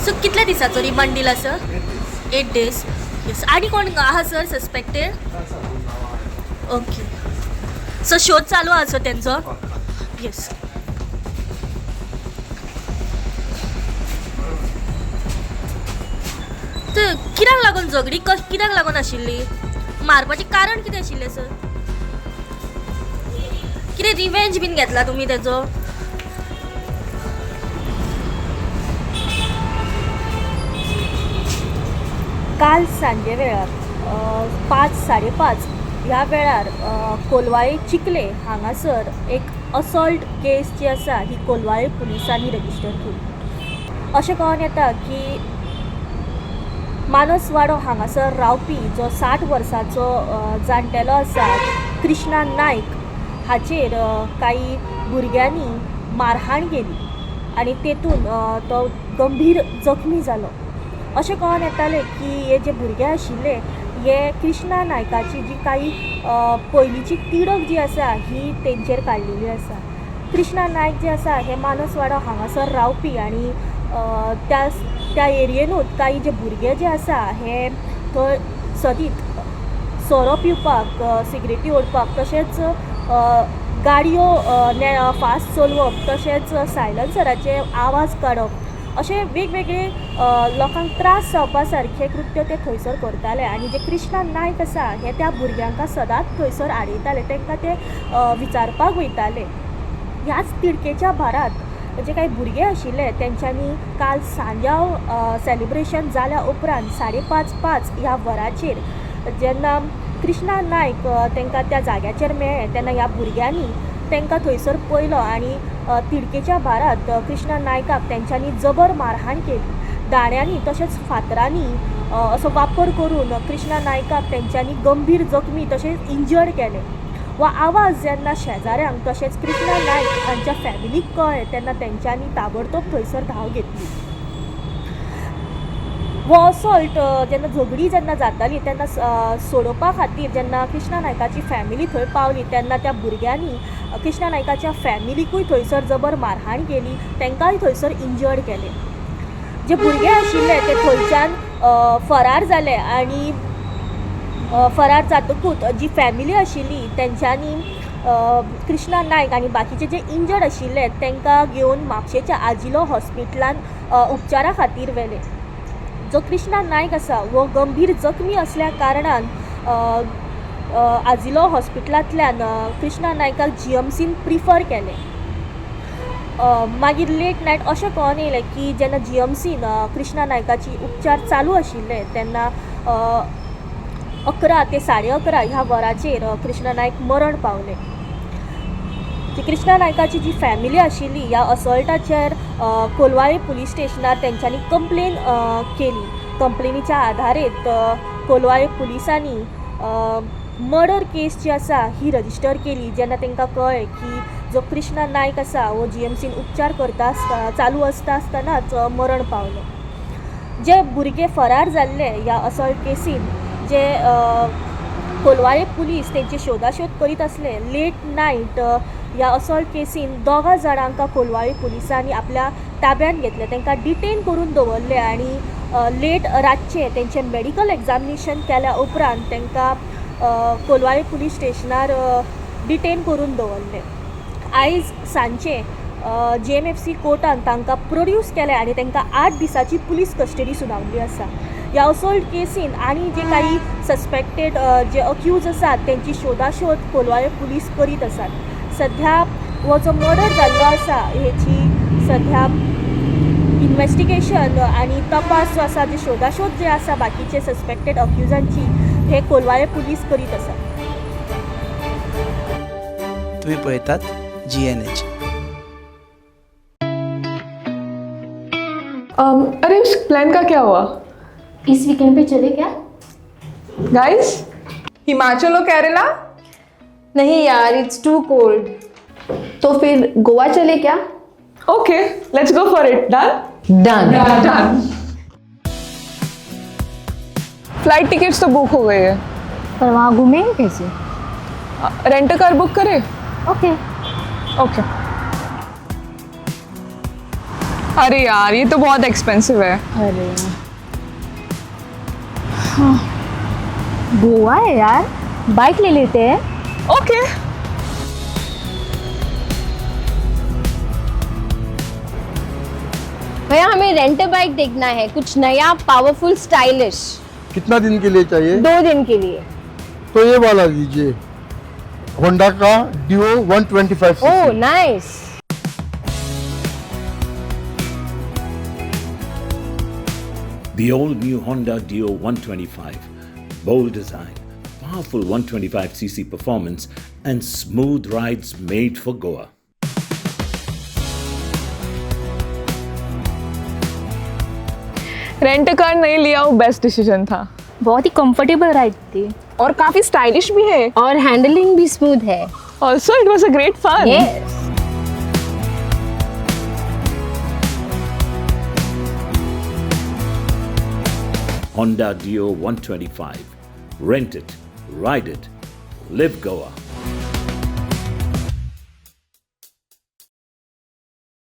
So कितल्या दिसाचो remand दिला सर? 8 days. Yes. आनी कोण आहा सर सस्पेक्टेड? ओके, सो शोध चालू आहा सर तेंचो? येस. तर कित्याक लागून झगडी कित्याक लागून आशिल्ली? मारपाचें कारण कितें आशिल्लें सर? कितें रिवेंज बीन घेतला तुमी तेजो? काल सांजे वेळार 5 5:30 ह्या वेळार कोलवाळे चिखले हांगासर एक असॉल्ट केस जी आसा ही कोलवाळे पुलिसांनी रजिस्टर केली. अशें कळोन येता की मानसवाडो हांगासर रावपी जो 60 वर्सांचो जाणटेलो आसा कृष्णा नायक हाचेर कांय भुरग्यांनी मारहाण केली आनी तेतून तो गंभीर जखमी जालो. अशें कळोन येतालें की हे जे भुरगे आशिल्ले हे कृष्णा नायकाची जी काही पयलींची तिडक जी आसा ही तेंचेर काडलेली आसा. कृष्णा नायक जे आसा हे मानसवाडो हांगासर रावपी आनी त्या त्या एरियेनूच कांय जे भुरगे जे आसा हे थंय सदीत सोरो पिवपाक, सिगरेटी ओडपाक, तशेंच गाडयो फास्ट चलोवप, तशेंच सायलन्सराचे आवाज काडप अशे वेगवेगळे लोकांक त्रास जावपा सारखे कृत्य ते थंयसर करताले. आनी जे कृष्णा नायक आसा हे त्या भुरग्यांक सदांच थंयसर आडयताले, तांकां ते विचारपाक वयताले. ह्याच तिडकेच्या भारांत जे कांय भुरगे आशिल्ले तेंच्यांनी काल सांजाव सेलिब्रेशन जाल्या उपरांत 5:30 5 ह्या वराचेर जेन्ना कृष्णा नायक तांकां त्या जाग्याचेर मेळ्ळे तेन्ना ह्या भुरग्यांनी तांकां थंयसर पळयलो आनी तिडकेच्या भारांत कृष्णा नायकाक तेंच्यांनी जबर मारहाण केली. दांड्यांनी तशेंच फातरांनी असो वापर करून कृष्णा नायकाक तेंच्यांनी गंभीर जखमी तशेंच इंजर्ड केलें. वा आवाज जेन्ना शेजाऱ्यांक तशेंच कृष्णा नायक हांच्या फॅमिलीक कळ्ळें तेन्ना तेंच्यांनी ताबडतोब थंयसर धांव घेतली. हो असॉल्ट जेन्ना झगडी जेन्ना जाताली तेन्ना सोडोवपा खातीर जेन्ना कृष्णा नायकाची फॅमिली थंय पावली तेन्ना त्या भुरग्यांनी कृष्णा नायकाच्या फॅमिलीकूय थंयसर जबर मारहाण केली, तांकांय थंयसर इंजर्ड केले. जे भुरगे आशिल्ले ते थंयच्यान फरार जाले आनी फरार जातकूच जी फॅमिली आशिल्ली तेंच्यांनी कृष्णा नायक आनी बाकीचे जे इंजर्ड आशिल्ले तांकां घेवन म्हापशेच्या आजिलो हॉस्पिटलान उपचारा खातीर व्हेले. जो कृष्णा नायक आसा हो गंभीर जखमी असल्या कारणान आजिलो हॉस्पिटलांतल्यान कृष्णा नायकाक जीएमसीन प्रिफर केलें. मागीर लेट नायट अशें कळोन येयलें की जेन्ना जीएमसीन कृष्णा नायकाची उपचार चालू आशिल्ले तेन्ना 11 ते 11:30 ह्या वराचेर कृष्णा नायक मरण पावले. कृष्णा नायकाची जी फॅमिली आशिल्ली ह्या असॉल्टाचेर कोलवाळे पुलीस स्टेशनार तेंच्यांनी कंप्लेन केली. कंप्लेनीच्या आधारेत कोलवाळे पुलिसांनी मर्डर केस जी आसा ही रजिस्टर केली. जेन्ना तांकां कळ्ळें की जो कृष्णा नायक आसा हो जीएमसीन उपचार करता आसतना चालू आसता आसतनाच मरण पावलो. जे भुरगे फरार जाल्ले ह्या असॉल्ट केसीन जे कोलवाळे पुलीस तेंची शोदाशोद करीत आसले लेट नायट ह्या असॉल्ट केसीन 2 जाणांक कोलवाळे पुलिसांनी आपल्या ताब्यान घेतले, तांकां डिटेन करून दवरले आनी लेट रातचें तेंचें मेडिकल एग्जामिनेशन केल्या उपरांत तांकां कोलवाळे पुलीस स्टेशनार डिटेन करून दवरले. आयज सांजचें जीएमएफसी कोर्टान तांकां प्रोड्यूस केलें आनी तांकां 8 दिसांची पुलीस कस्टडी सुनावल्ली आसा. ह्या असॉल्ट केसीन आनी जे काही सस्पेक्टेड जे अक्यूज आसात तेंची शोदाशोद कोलवाळे पुलीस करीत आसात. सध्या हो जो मर्डर जाल्लो आसा हेची सध्या इन्वेस्टिगेशन आनी तपास जो आसा, जे शोदाशोद जे आसा बाकीचे सस्पेक्टेड अक्युजांची हे कोलवाळे पुलीस करीत आसात. तुम्ही पळयतात GNH. अरे उस प्लान का क्या हुआ? इस वीकेंड पे चले क्या? गाइस, हिमाचल और केरला? नहीं यार, it's to cold. तो फिर गोवा चले क्या? Okay, let's go for it. Done? Done. Done. Flight tickets तो बुक हो गई है। पर वहाँ घूमेंगे कैसे? रेंट कार बुक करें? ओके। ओके। अरे यार, ये तो बहुत एक्सपेंसिव है. अरे हाँ. गोवा है यार, बाइक ले लेते हैं. ओके. भैया, हमें रेंट बाइक देखना है, कुछ नया, पावरफुल, स्टाइलिश. कितना दिन के लिए चाहिए? 2 दिन के लिए. तो ये वाला लीजिए, होंडा का डिओ 125. Oh, nice. The all new Honda Dio 125. Bold design, powerful 125cc performance, and smooth rides made for Goa. Rent car नहीं लिया, वो बेस्ट डिसीजन था. बहुत ही कंफर्टेबल राइड थी. और काफी स्टाइलिश भी है. और हैंडलिंग भी स्मूथ है. Also, it was a great fun. Yes. Honda Dio 125. Rent it, ride it, live Goa.